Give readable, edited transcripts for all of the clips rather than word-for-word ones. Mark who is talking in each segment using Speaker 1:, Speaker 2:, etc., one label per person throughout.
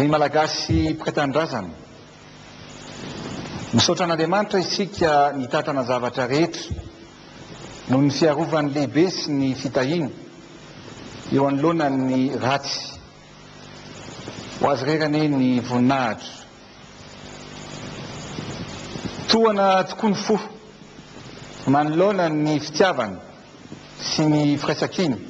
Speaker 1: Ry Malagasy mpiray tanindrazana, misaotra an'Andriamanitra isika nitantana zavatra rehetra noho ny fiarovany lehibe sy ny fitahiany eo anoloanan'ny ratsy. Ho azy irery anie ny voninahitra. Tohana tokoa ny fo manoloana ny fitiavana sy ny firaisankina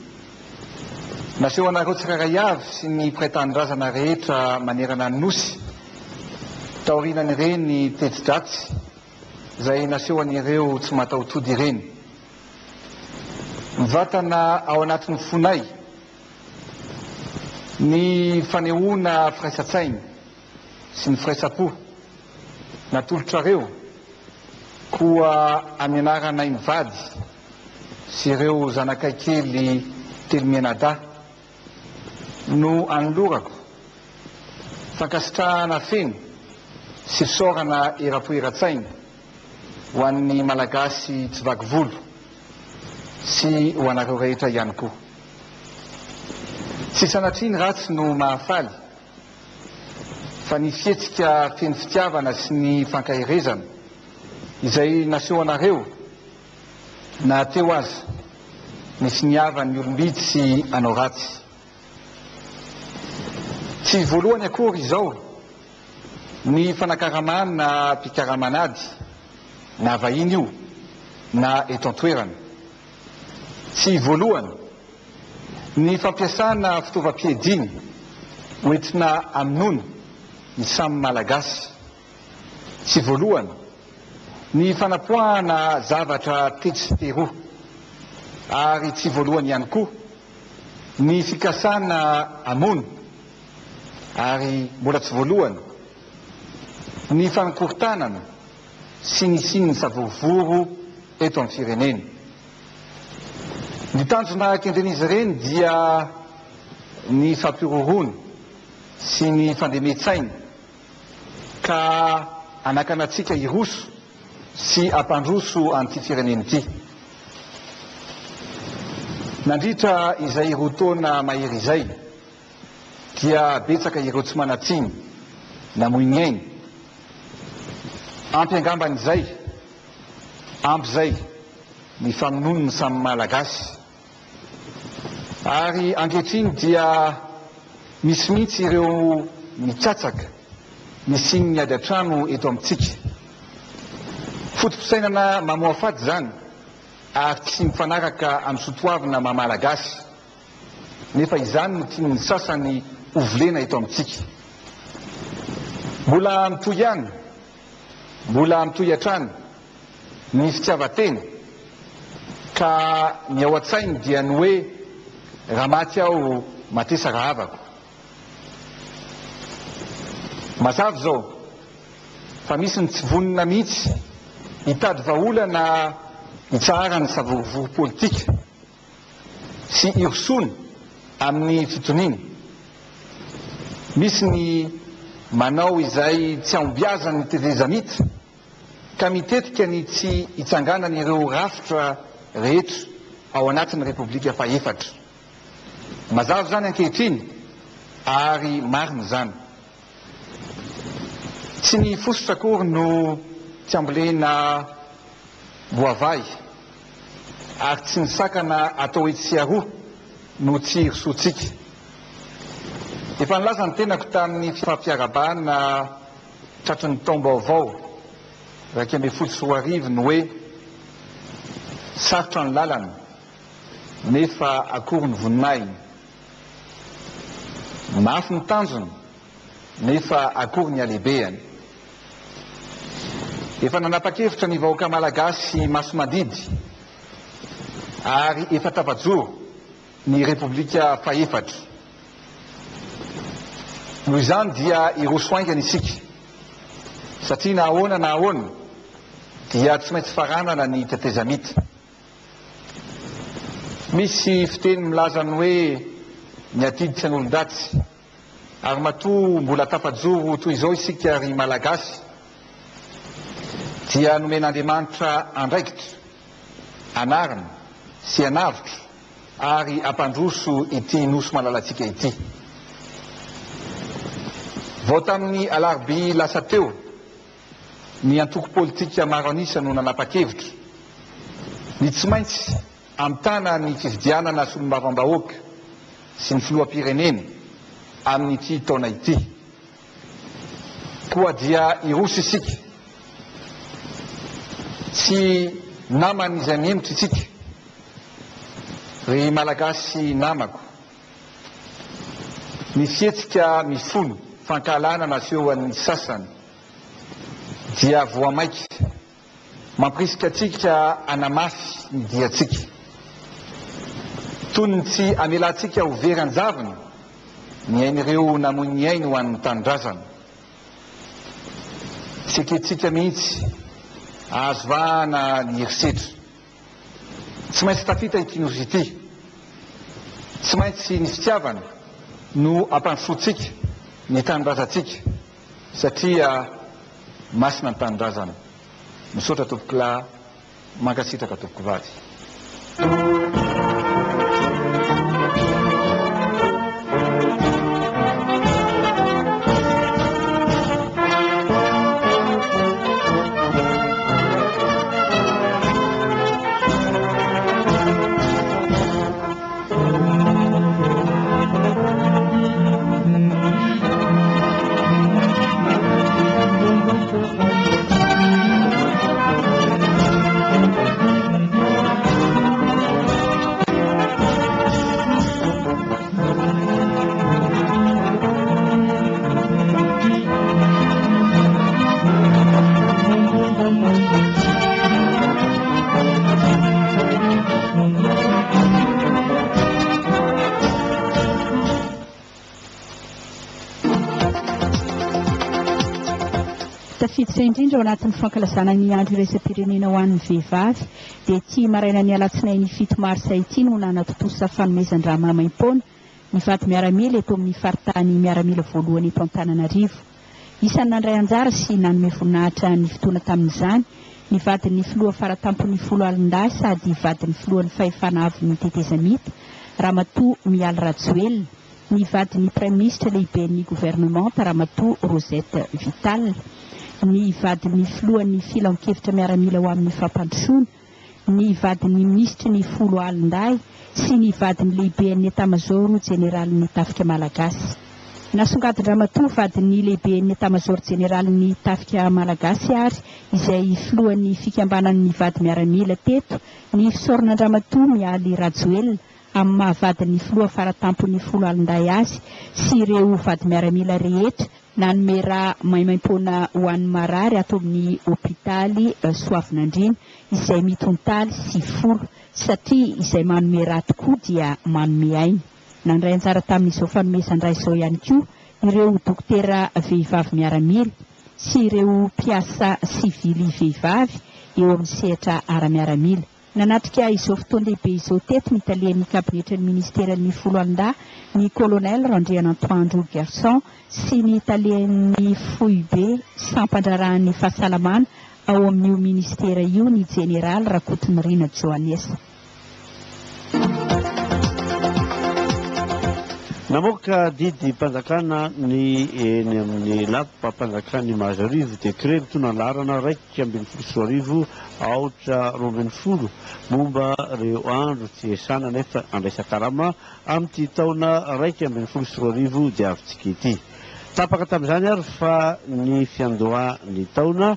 Speaker 1: naseho anareo tsirairay avy sy ny mpiray tanindrazana rehetra manerana ny Nosy taorianan'ireny teti-dratsy izay nasehon'ireo tsy mataho-tody ireny. Mivatana ao anatin'ny fonay ny fanehoana firaisan-tsaina sy ny firaisam-po natolotrareo koa amin'ny anaranay mivady sy ireo zanakay kely telo mianadahy no anolorako fankasitrahana feno sy fisaorana eram-po eran-tsaina ho an'ny Malagasy tsy vaky volo sy ho anareo rehetra ihany koa. Tsy sanatria ny ratsy no mahafaly fa ny fihetsika feno fitiavana sy ny fankaherezana izay nasehonareo na teo aza ny finiavan'ny olom-bitsy hanao ratsy. Tsy voalohany akory izao ny fanakaramana mpikaraman'ady na vahiny io na eto an-toerana. Tsy voalohany ny fampiasana fitaovam-piadiana hoentina hamonoana ny samy Malagasy. Tsy voalohany ny fanapoahana zavatra tetsy sy teroa. Ary tsy voalohany ihany koa ny fikasana hamono. Ary mbola tsy voalohany ny fanakorontanana sy ny hisian'ny savorovoro eto amin'ny firenena. Ny tanjona kendren'izy ireny dia ny fampihorohoroana sy ny fandemen-tsaina ka hanakana antsika hiroso sy hampandroso an'ity firenena ity. Nandritra izay roa taona mahery izay dia betsaka ireo tsy manan-tsiny namoy ny ainy. Ampy angambany izay, ampy izay ny famonoan'ny samy Malagasy. Ary ankehitriny dia misy mihitsy ireo mikatsaka ny hisian'ny ady an-trano eto amintsika. Foto-pisainana mamoafady izany ary tsy mifanaraka amin'ny sotoavina maha Malagasy. Nefa izany no tian'ny sasany hovolena eto amintsika. Mbola mitohy ihany, mbola mitohy hatrany ny fitiavan-tena ka ny ao an-tsainy dia ny hoe raha maty aho matesa rahavako. Mazava izao fa misy ny tsy vonona mihitsy hitady vahaolana hitsaharan'ny savorovoro politika sy hirosoana amin'ny fitoniana. Misy ny manao izay tsy hahombiazan'ny tetezamita ka mitetika ny tsy hitsanganan'ireo rafitra rehetra ao anatin'ny Repoblika fahefatra. Mazava izany ankehitriny ary marina izany. Tsy ny fositra akory no tsy ambolena voavahy ary tsy ny sakana atao etsy sy aroa no tsy hirosoantsika. Efa nilaza ny tenako tamin'ny fifampiarahabana tratry ny taom-baovao 2011 ny hoe sarotra ny lalana nefa akory ny voninahiny. Mafy ny tanjona nefa akory ny halehibehany. Efa nanapa-kevitra ny vahoaka malagasy masi-mandidy ary efa tafajoro ny Repoblika fahefatra. Noho izany dia hiroso haingana isika satria na ahoana na ahoana dia tsy maintsy faranana ny tetezamita. Misy fiteny milaza ny hoe ny adidy tsy an'olon-dratsy. Ary matoa mbola tafajoro toy izao isika ry Malagasy dia nomen'Andriamanitra andraikitra hanarina sy hanavotra ary hampandroso ity Nosy malalantsika ity. Vao tamin'ny alarobia lasa teo, ny antoko politika maro an'isa no nanapa-kevitra ny tsy maintsy hamitana ny fifidianana solombavambahoaka sy ny filoham-pirenena amin'ity taona ity. Koa dia hiroso isika. Tsy naman'izay mihemotra isika, ry Malagasy namako. Ny fihetsika mifono fankahalana nasehon'ny sasany dia voa mainka mampirisika antsika hanamafy ny diantsika. Toy ny tsy hamelantsika ho very an-javona ny ain'ireo namoy ny ainy ho an'ny tanindrazana. Tsy ekentsika mihitsy hahazo vahana ny herisetra. Tsy maintsy tafita ity Nosy ity. Tsy maintsy ny fitiavana no ampandrosoantsika ny tanindrazantsika satria masina ny tanindrazana. Misaotra tompokolahy, mankasitraka tompokovavy.
Speaker 2: Tafiditra indrindra ao anatin'ny fankalazana ny Andro iraisam-pirenena ho an'ny vehivavy dia ity marainan'ny alatsinainy fito marsa ity no nanatontosa fanomezan-drà maimaim-poana ny vady miaramila eto amin'ny faritany miaramila voalohany eto Antananarivo. Isan'ny nandray anjara sy nanome voninahitra ny fotoana tamin'izany ny vadin'ny filoha faratampon'ny foloalindahy sady vadin'ny filohan'ny fahefana avon'ny tetezamita, Ramatoa Mialy Rajoelina, ny vadin'ny praiminisitra lehiben'ny governemanta Ramatoa Rosette Vital, ny vadin'ny filohan'ny filankevitra miaramila ho amin'ny fampandrosoana, ny vadin'ny minisitry ny foloalindahy sy ny vadin'ny lehiben'ny etamazaoro jeneralin'ny tafika malagasy. Nasongadin-dRamatoa vadin'ny lehiben'ny etamazaoro jeneralin'ny tafika malagasy ary izay filohan'ny fikambanan'ny vady miaramila teto ny fisaorana an-dRamatoa Mialy Rajoelina amin'ny maha vadin'ny filoha faratampon'ny foloalindahy azy sy ireo vady miaramila rehetra Nanome rà maimaimpoana ho an'ny marary ato amin'ny hopitaly Soavinandriana izay mitontaly 90 satria izay manome rà tokoa dia manome aina. Nandray anjara tamin'izao fanomezan-drà izao ihany koa ireo dokotera vehivavy miaramila sy ireo mpiasa sivily vehivavy eo amin'ny sehatra ara-miaramila. Nanatrika izao fotoan-dehibe izao teto ny talen'ny kabinetran'ny ministeran'ny Foloalindahy, ny Colonel Randrianantoandro Gerson sy ny talen'ny foibe sampan-draharahan'ny fahasalamana ao amin'io ministera io, ny Jeneraly Rakotonirina Johannes.
Speaker 3: Namoaka didim-panjakana ny eny amin'ny lapam-panjakan'i Mahazoarivo, décret mitondra ny laharana 2011 4 12 momba ireo andro tsy iasana nefa andraisan-karama amin'ity taona 2011 diavintsika ity. Tapaka tamin'izany ary fa ny fiandohan'ny taona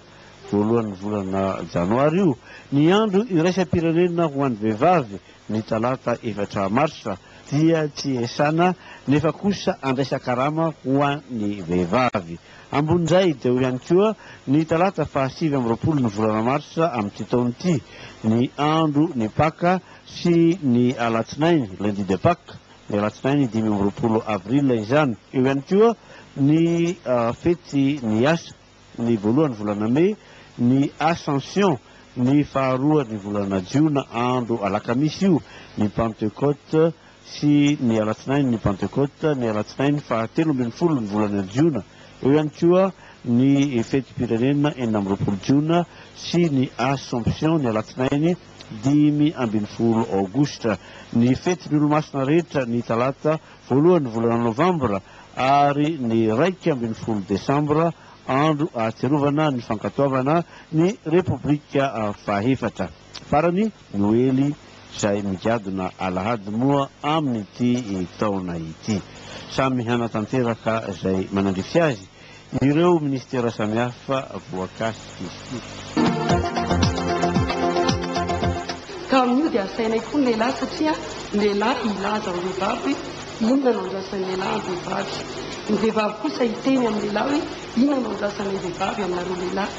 Speaker 3: voalohan'ny volana janoary io, ny andro iraisam-pirenena ho an'ny vehivavy ny talata efatra marsa dia tsy iasana nefa kosa andraisan-karama ho an'ny vehivavy. Ambonin'izay dia eo ihany koa ny talata faha 29 ny volana marsa amin'ity taona ity, ny andro ny Paka sy ny alatsinainy, lundi de Pâques, ny alatsinainy 25 avril izany. Eo ihany koa ny fety ny asa, ny voalohan'ny volana mey, ny Ascension, ny faharoa ny volana jiona, andro alakamisy io, ny Pentecôte sy ny alatsinainy ny Pentecôte, ny alatsinainy faha 13 ny volana jiona. Eo ihany koa ny fetim-pirenena 26 jona sy ny Assomption ny alatsinainy 15 aogositra, ny fetin'ny Olomasina rehetra ny talata voalohan'ny volana novambra ary ny 11 desambra, andro ahatsiarovana ny fankatoavana ny Repoblika fahefatra. Farany, Noely izay migadona alahady moa amin'ity taona ity. Samy hanatanteraka izay manandrify azy ireo minisitera samihafa voakasik'izy ity.
Speaker 4: Ka amin'io dia asainay koa ny lehilahy satria ny lehilahy hilaza amin'ny vehivavy hoe inona no andrasan'ny lehilahy amin'ny vehivavy. Ny vehivavy kosa hiteny amin'ny lehilahy hoe inona no andrasanay vehivavy aminareo lehilahy.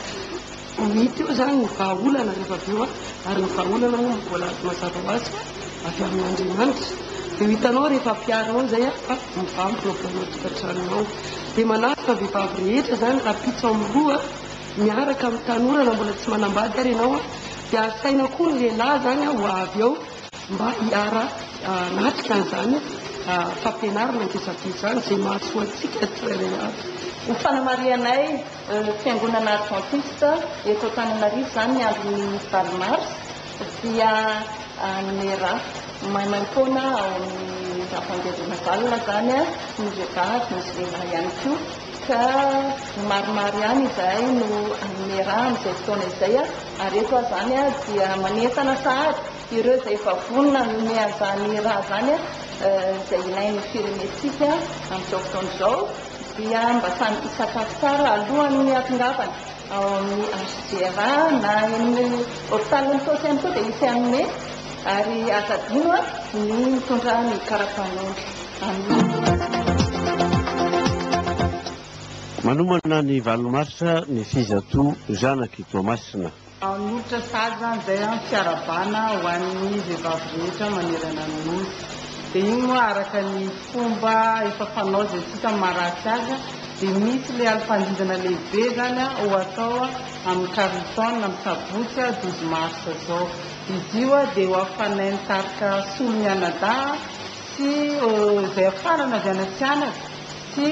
Speaker 4: Ho hita eo izany ny vahaolana rehefa avy eo ary ny vahaolana moa voalaza mazava ho azy fa avy amin'Andriamanitra. Dia ho hitanao rehefa ampiharinao izay fa mivaha ny problème ao tokantranonao. Dia manasa ny vehivavy rehetra izany rahampitso amin'ny roa miaraka amin'ny tanora na mbola tsy manambady ary ianao dia asaina koa ny lehilahy izany ho avy ao mba hiara hanatrika an'izany fampianarana ngezabe izany izay mahasoa antsika tsirairay avy.
Speaker 5: Ho fanamarihanay Fiangonana Adventiste eto Antananarivo izany ny andron'ny valo marsa dia hanome rà maimaimpoana ao amin'ny Rapandian-dRanavalona izany ny vehivavy misy lehilahy ihany koa ka maromaro ihany izahay no hanome rà amin'izay fotoana izay ary eto aho izany dia manentana sahady ireo izay efa vonona hanome an'izany rà izany izay ilain'ny firenentsika amin'izao fotoana izao. Dia mba samy hisakafo tsara alohan'ny hahatongavana ao amin'ny HJRA na eny amin'ny hopitalin'ny Itaosy ihany koa dia hisy hanome ary aza adino ny mitondra ny karapanondro amin'ny.
Speaker 3: Manomana ny valo marsa ny Fizato zanak'i Toamasina.
Speaker 6: Hanolotra sary izany izay an, fiarahabana ho an'ny vehivavy rehetra manerana ny Nosy. Dia iny moa araka ny fomba efa fanao izay tsy hita ny maharatsy azy an, dia misy ilay alim-pandihizana lehibe izany an ho atao amin'ny Carlton amin'ny sabotsy 12 mars izao. Izy io dia ho hafanain'ny tarika Solo Mianadahy sy izay hafarana avy any Antsihanaka sy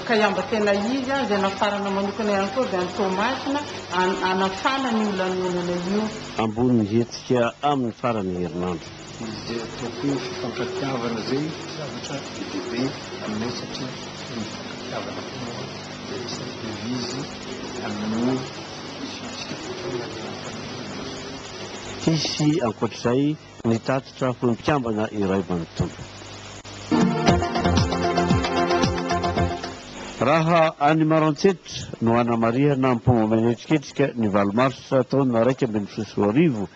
Speaker 6: Kaiamba tena izy izay nafarana manokana ihany koa avy any Toamasina hanafana an'io lanonana io.
Speaker 3: Ambonin'ny hetsika amin'ny faran'ny herinandro.
Speaker 7: Izay ataoko hoe fifankatiavana izay zavatra be dia be aminay satria ny fifankatiavana koa moa dia anisan'ny devise amin'ny mission-tsika
Speaker 3: Hisy ankoatr'izay ny tatitra ho mpikambana iray manontolo. Raha any Maroantsetra no hanamarihana am-pomba manetriketrika ny valo marsa taona 2011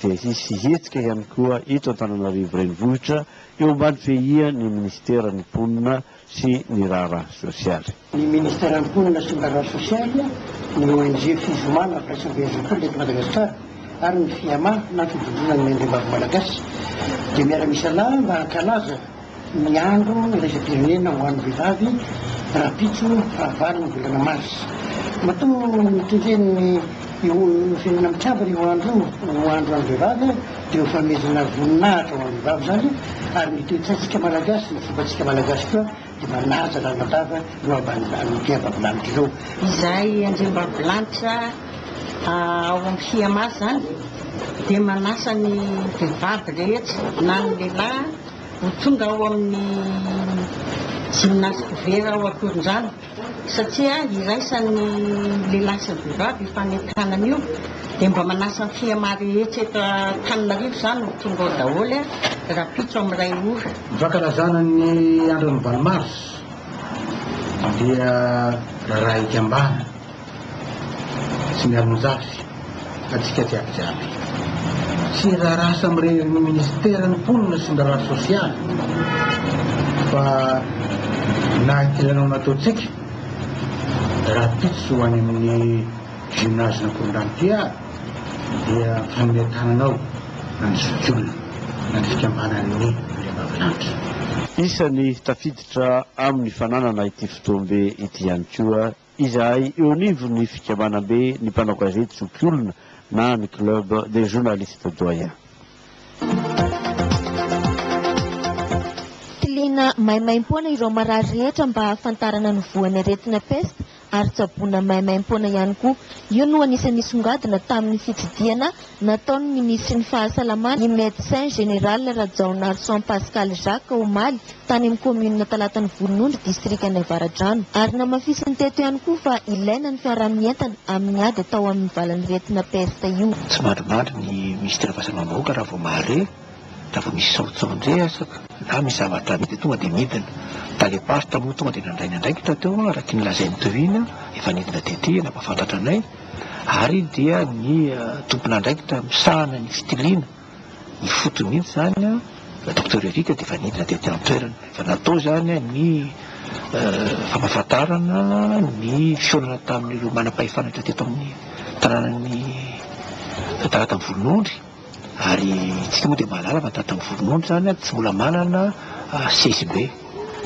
Speaker 3: dia hisy hetsika ihany koa eto Antananarivo Renivohitra eo ambany fiahian'ny Minisiteran'ny Mponina sy ny Raharaha Sosialy.
Speaker 8: Ny Ministeran'ny Mponina sy ny Raharaha Sosialy, ny ONG Fizoma na Firaisamben'ny Zokiolona eto Madagasikara ary ny Fiama na Fivondronan'ny Andriambavy Malagasy dia miara-misalahy mba hankalaza ny Andro iraisam-pirenena ho an'ny vehivavy rahampitso fahavalon'ny volana marsa. Matoa notendren'ny Firenena Mikambana io andro io ho Andro an'ny Vehivavy dia ho fanomezana voninahitra ho an'ny vehivavy izany ary ny toe-tsaintsika Malagasy, ny fombantsika Malagasy koa dia manaja lalandava ireo andriambavilanitra ireo.
Speaker 9: Izahay andriambavilanitra ao amin'ny FIAMA izany dia manasa ny vehivavy rehetra na ny lehilahy ho tonga ao amin'ny gymnase Kovera ao Ankorondrano satria iraisan'ny lehilahy sy ny vehivavy io fanentanana io dia mba manasa ny FIAMA rehetra eto Antananarivo izany ho tonga ao daholo rahampitso amin'ny iray ora.
Speaker 10: Ny fankalazana ny andron'ny valo marsa dia raharaha ikambana sy mialonjafy antsika jiaby jiaby. Tsy raharaha samirery ny minisiteran'ny mponina sy ny raharaha sosialy fa na ity lalao nataontsika rahampitso any amin'ny gymnase Ankorondrano ity ary dia mifanome tanana ao na ny zokiolona na ny fikambanan'ny andriambavilanitra.
Speaker 3: Isan'ny tafiditra amin'ny fananana ity fotoam-be ity ihany koa izahay eo anivon'ny fikambanambe ny mpanao gazety zokiolona na ny Club des journalistes doyens.
Speaker 11: Tiliana maimaimpoana ireo marary rehetra mba hahafantarana ny voan'ny aretina pesta. ary tsaboina maimaimpoana ihany koa. Io no anisan'ny nisongadina tamin'ny fitsidihana nataon'ny minisitry ny fahasalamana, ny Médecin Général Rajaonarison Pascal Jacques omaly tany amin'ny kaominina Talatan'i Volonondry, distrikan'i Avaradrano. Ary namafisiny teto ihany koa fa ilaina ny fiaraha-mientana amin'ny ady atao amin'ny valanaretina peste io.
Speaker 12: Tsy mandrimandry ny minisiteran'ny fahasalamam-bahoaka raha vao mahare, raha vao misy saotsaon-dresaka na misy zavatra dia tonga dia midina. Talem-paritra moa tonga dia nandray ny andraikitra teo araka ny lazainy teo iny, efa nidina tety nampahafantatra anay ary dia ny tompon'andraikitra misahana ny fitiliana ifotony mihitsy izany Docteur Eric dia efa nidina tety an-toerana. Efa natao izany ny fampahafantarana ny fihaonana tamin'ireo manam-pahefana rehetra teto amin'ny tanànan'i Talatan'i Volonondry ary isika moa dia mahalala fa Talatan'i Volonondry izany tsy mbola manana CSB.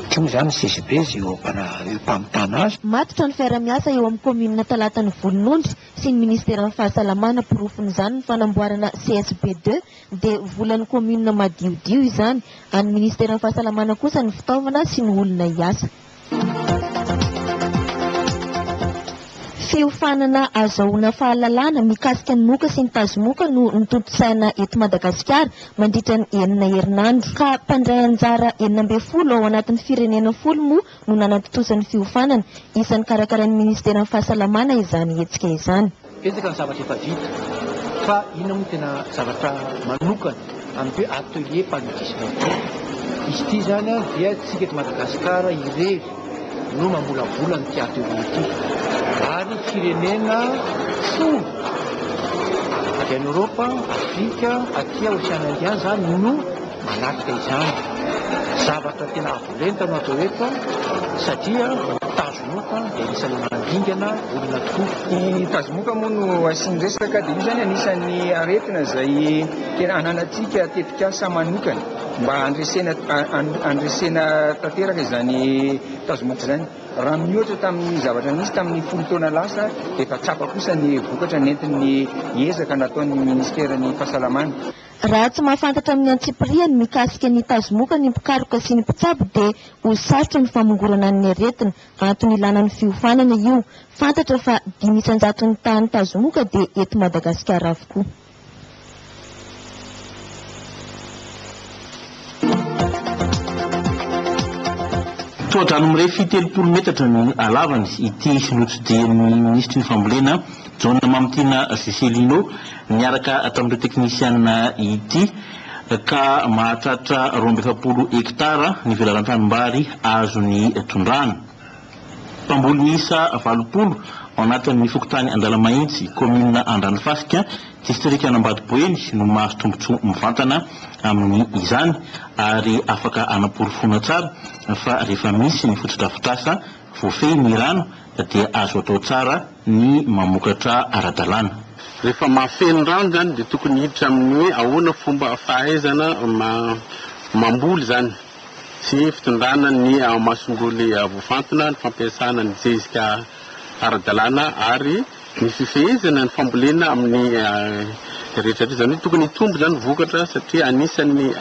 Speaker 12: Ity moa izany ny CSB izay eo am-pamitana azy.
Speaker 11: Matotra ny fiara-miasa eo amin'ny kaominina Talatan'i Volonondry sy ny minisiteran'ny fahasalamana porofon'izany ny fanamboarana CSB deux dia volan'ny commune madiodio izany, an'ny minisiteran'ny fahasalamana kosa ny fitaovana sy ny olona hiasa. Fiofanana azahoana fahalalana mikasika ny moka sy ny tazomoka no notontosaina eto Madagasikara mandritra ny enina herinandro. Ka mpandray anjara 16 ao anatin'ny firenena folo moa no nanatontosa ny fiofanana. Isan'ny karakarain'ny minisiteran'ny fahasalamana izany hetsika izany.
Speaker 12: Betsaka ny zavatra efa vita fa inona moa no tena zavatra manokana amin'ity hoe atelier paludisme ity? Izy ity izany dia tsika eto Madagasikara irery no mamolavola an'ity atelier ity ary firenena folo avy any Eoropa, Afrika, aty Ocean Indien izany no manatrika izany. Zavatra tena avo lenta no atao eto satria ny tazomoka dia anisan'ny mandringana olona tokoa.
Speaker 13: Ny tazomoka moa no asiany resaka dia io izany anisan'ny aretina izay tena ananantsika tetikasa manokana mba handresena handresena tanteraka izany tazomoka izany. Raha mihoatra tamin'ny zavatra nisy tamin'ny folo taona lasa dia efa tsapa kosa ny vokatra nentin'ny ezaka nataon'ny ministeran'ny fahasalamana.
Speaker 11: Raha tsy mahafantatra amin'ny antsipiriany mikasika ny tazomoka ny mpikaroka sy ny mpitsabo dia ho sarotra ny famongorana ny aretina. Antony ilana ny fiofanana io. Fantatra fa dimy isan-jaton'ny tahan'ny tazomoka dia eto Madagasikara avokoa.
Speaker 14: Tohadrano mirefy 30 metatra ny halavany ity notsidihin'ny minisitry ny fambolena Jaona Mamitiana Juscelino niaraka tamin'ireo teknisiana ity ka mahatratra 42 hektara ny velaran-tanimbary azony tondrahana. Mpamboly miisa 80 ao anatin'ny fokontany Andalamahitsy, kaominina Andranofasika, distrikan'Ambatoboeny no mahazo tombontsoa mivantana amin'izany ary afaka hanaporofoana tsara fa rehefa misy ny fotodrafitrasa voafehy ny rano dia azo atao tsara ny mamokatra ara-dalàna.
Speaker 15: Rehefa mahafeno rano izany dia tokony hiditra amin'ny hoe ahoana fomba fahaizana mamboly izany sy fitondrana ny masomboly voafantina, ny fampiasana ny zezika ara-dalàna ary ny fifehezana ny fambolena amin'ny rehetra rehetra. Izany hoe tokony hitombo izany vokatra satria anisan'ny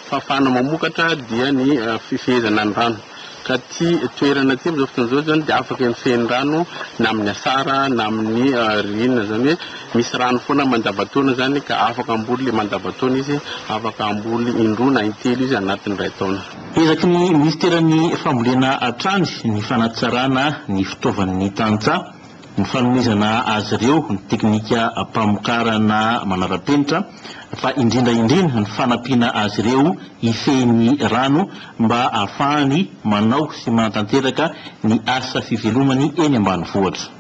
Speaker 15: fahafahana mamokatra dia ny fifehezana ny rano. Ka ity toerana ity amin'izao fotoana izao izany dia afaka mifehy ny rano na amin'ny asara na amin'ny ririnina. Izany hoe misy rano foana mandavantaona izany ka afaka hamboly ilay mandavantaona izy, afaka hamboly indroa na intelo izy anatin'ny iray taona.
Speaker 14: Ezaky ny minisiteran'ny fambolena hatrany ny fanatsarana ny fitaovan'ny tantsaha. ny fanomezana azy ireo ny teknikam-pamokarana manara-penitra fa indrindra indrindra ny fanampiana azy ireo hifehy ny rano mba hahafahany manao sy manatanteraka ny asa fivelomany eny ambanivohitra.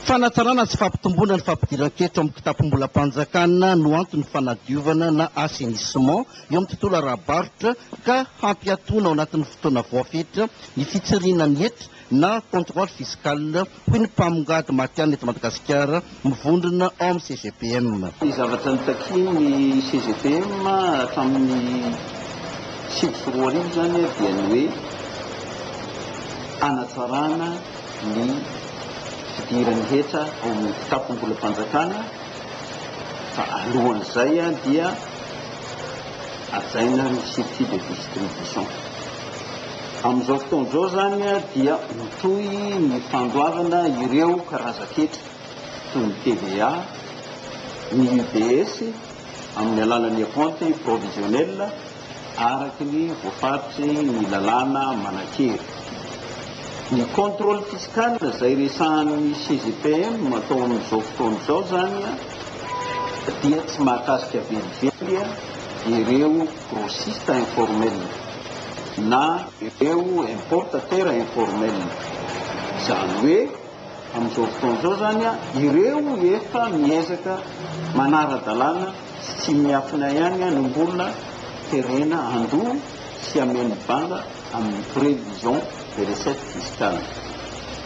Speaker 3: Fanatsarana sy fampitomboana ny fampidiran-ketra ao amin'ny kitapom-bolam-panjakana no anton'ny fanadiovana na assainissement eo amin'ny tontolo ara-barotra ka hampiatoana ao anatin'ny fotoana voafetra ny fitsirihana ny hetra na contrôle fiscal hoy ny mpamongady matihanina eto Madagasikara mivondrona ao amin'ny CGPM.
Speaker 16: Ny zavatra notakian'ny CGPM hatramin'ny 2009 izany dia ny hoe hanatsarana ny fidiran'ny hetra ao amin'ny kitapom-bolam-panjakana. Fa alohan'izay dia hajaina ny circuit de distribution. Amin'izao fotoana izao izany dia mitohy ny fandoavana ireo karazan-ketra toy ny TVA, ny UBS amin'ny alalan'ny acompte provisionnel araka ny voafaritry ny lalàna manan-kery. Ny contrôle fiscal izay resahan'ny CGPM atao amin'izao fotoana izao izany dia tsy mahakasika velively ireo grossiste informel na ireo importateur informel. Izany hoe amin'izao fotoana izao izany ireo efa miezaka manara-dalàna sy tsy miafina ihany no mbola terena handoa sy hameno banga amin'ny prévision de recette fiscale.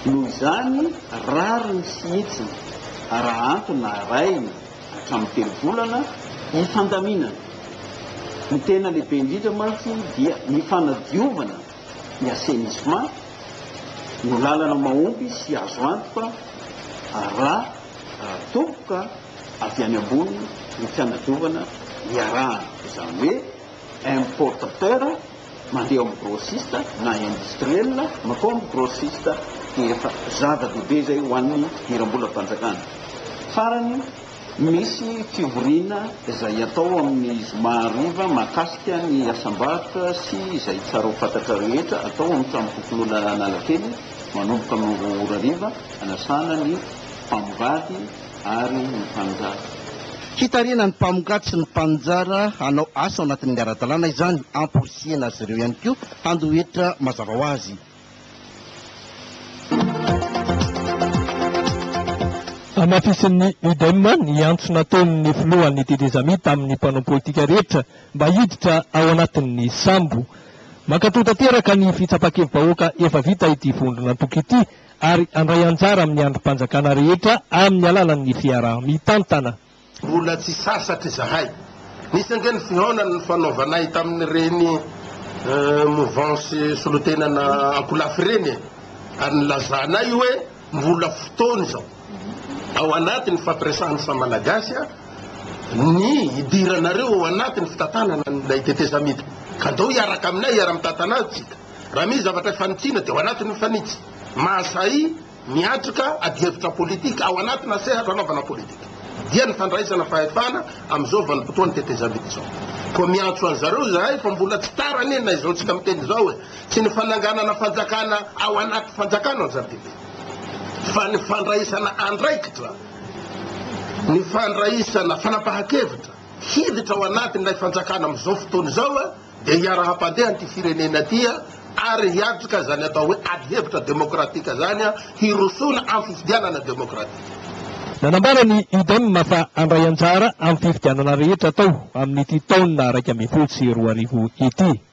Speaker 16: Noho izany, rariny sy hitsiny raha antony arahina hatramin'ny telo volana hifandaminana. Ny tena lehibe indrindra mantsy dia ny fanadiovana ny assainissement no lalana mahomby sy azo antoka raha toa ka avy any ambony ny fanadiovana iarahana, izany hoe importateur mandeha ao amin'ny grossiste na industriel mankao amin'ny grossiste dia efa zava-dehibe izay ho an'ny fidiram-bolam-panjakana. Farany, misy fivoriana izay atao amin'ny zoma hariva mahakasika ny asam-barotra sy izay tsara ho fantatra rehetra atao amin'ny tranom-pokonolona Analakely manomboka amin'ny roa ora hariva hanasana ny mpamongady ary ny mpaninjara.
Speaker 17: Hitarihana ny mpamongady sy ny mpaninjara hanao asa ao anatin'ny ara-dalàna izany, hamporisihana azy ireo ihany koa handoa hetra mazava ho azy.
Speaker 18: Hamafisin'ny Udem ny antso nataon'ny filohan'ny tetezamita amin'ny mpanao politika rehetra mba hiditra ao anatin'ny sambo. Mankatò tanteraka ny fitsapan-kevi-bahoaka efa vita ity vondron'antoko ity ary handray anjara amin'ny andrim-panjakana rehetra amin'ny alalan'ny fiaraha-mitantana.
Speaker 19: Mbola tsy sasatra izahay. Nisy ange ny fihaonana nifanaovanay tamin'ireny mouvance solontenana ankolafy ireny e! Ary nilazanay hoe mbola fotoana izao, ao anatin'ny fampiresahan'ny samy Malagasy ny hidiranareo ao anatin'ny fitantanana an'ilay tetezamita. Ka ndao hiaraka aminay hiara-mitantana azy tsika. Raha misy zavatra ifanitsiana dia ao anatin'ny mifanitsy. Mahasahy miatrika adihevitra politika ao anatina sehatra anaovana politika. Dia ny fandraisana fahefana amin'izao vanim-potoan'ny tetezamita izao. Koa miantso an'zareo izahay fa mbola tsy tara anie na izao tsika miteny izao e. Tsy ny fananganana fanjakana ao anaty fanjakana no zava-dehibe fa ny fandraisana andraikitra, ny fandraisana fanapahan-kevitra hiditra ao anatin'ilay fanjakana amin'izao fotoana izao. dia hiara-hampandeha an'ity firenena ity ary hiatrika izany atao hoe ady hevitra demokratika izany hirosoana amin'ny fifidianana demokratika.
Speaker 18: Nanambara ny Udem fa handray anjara amin'ny fifidianana rehetra atao amin'ity taona 2011 ity.